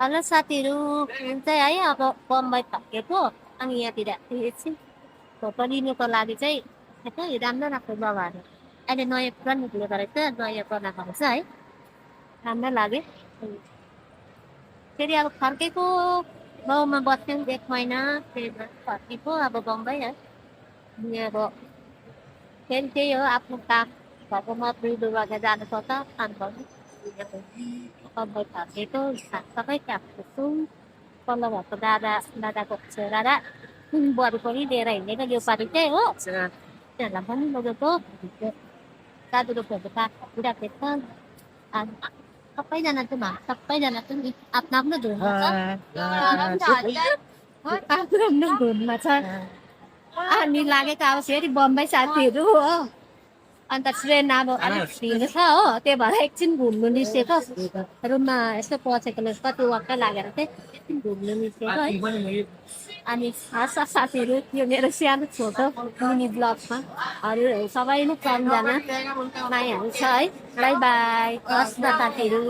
hello साथीहरू चाहिँ है अब बम्बई फर्केको अनि यहाँतिर एकछिन फोटो लिनुको लागि चाहिँ यतै राम्रो राम्रो जग्गाहरू अहिले नयाँ पुरा निक्लेको रहेछ नयाँ बनाएको रहेछ है राम्रो लाग्यो फेरि अब फर्केको गाउँमा बस्थ्यौँ 1 महिना फेरि फर्केको अब बम्बई है अनि अब फेरि त्यही हो आफ्नो काम घरको मजदुरी गरेर जानुपर्छ काम गर्नु बम्बई फर्केको सबै काम गर्छु पल्लो घरको दादाको छोरा र बुहारी पनि लिएर हिँडेको योपालि चाहिँ हो तिनीहरूलाई पनि लगेको दादु रोक्नेहरूको काम गरिराखेको छ अनि सबैजना चाहिँ आफ्नो आफ्नो धुनमा छ आफ्नो आफ्नो धुनमा छ अनि लागेको अब फेरि बम्बई साथीहरू हो अन्त ट्रेन अब अलिक ढिलो छ हो त्यही भएर एकछिन घुम्नु निस्केको रुममा यसो पसेकोले कति वाक्कै लागेर चाहिँ एकछिन घुम्नु निस्केको है अनि हस् साथीहरू यो मेरो सानो छोटो मिनी ब्लगमा अरू सबै नै कमजना मायाहरू छ है बाई बाई हस् न साथीहरू